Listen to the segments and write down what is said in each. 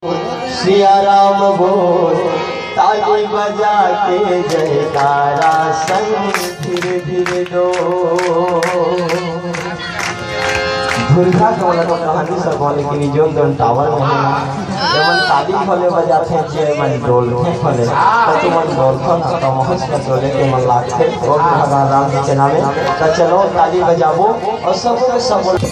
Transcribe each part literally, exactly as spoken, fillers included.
सिया राम बोल, ताली बजा के जयकारा संग धीरे धीरे डोल। दुर्गा के वाला तो कहानी सब हो, लेकिन ई जोन जोन टावर में है ना, ये मन ताली भले बजाथे, जे मन डोलथे भले, तो तुमन डोलथो ना, तो महस का डोले के मन लागथे। ओम भगवान राम जी के नामे, तो चलो ताली बजाबो और सबो के सब बोल।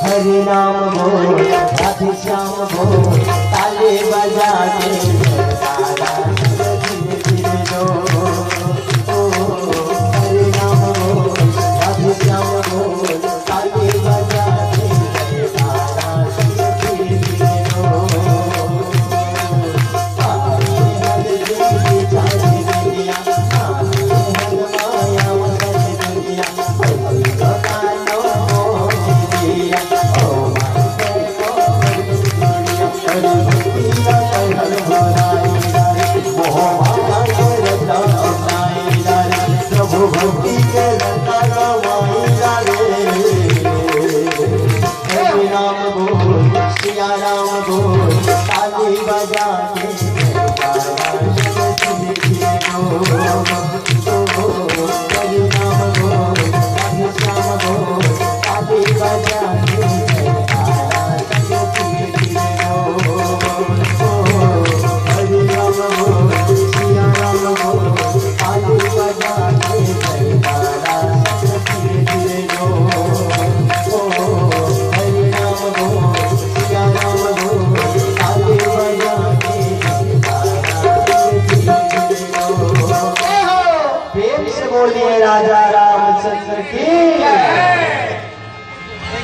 हरि नाम बोल, राधे श्याम बोल, ताली बजा के जयकारा सब धीरे धीरे दो। ओ, हरि नाम बोल, राधे श्याम बोल, ताली बजा के जयकारा सब धीरे धीरे दो। प्रभु भक्ति के रंगा रवाई रे। हरे राम बोल, सिया राम बोल, ताली बजा के जयकारा सब धीरे धीरे बोल। ओ, हरे राम बोल, राधे श्याम बोल, ताली बजा के जयकारा सब धीरे धीरे बोल। ओ, हरे राम बोल, सिया राम बोल, ताली बजा के जयकारा सब धीरे धीरे बोल। ओ, हरे राम बोल, सिया राम बोल, ताली बजा के जयकारा सब धीरे धीरे बोल। प्रेम से बोलिए राजा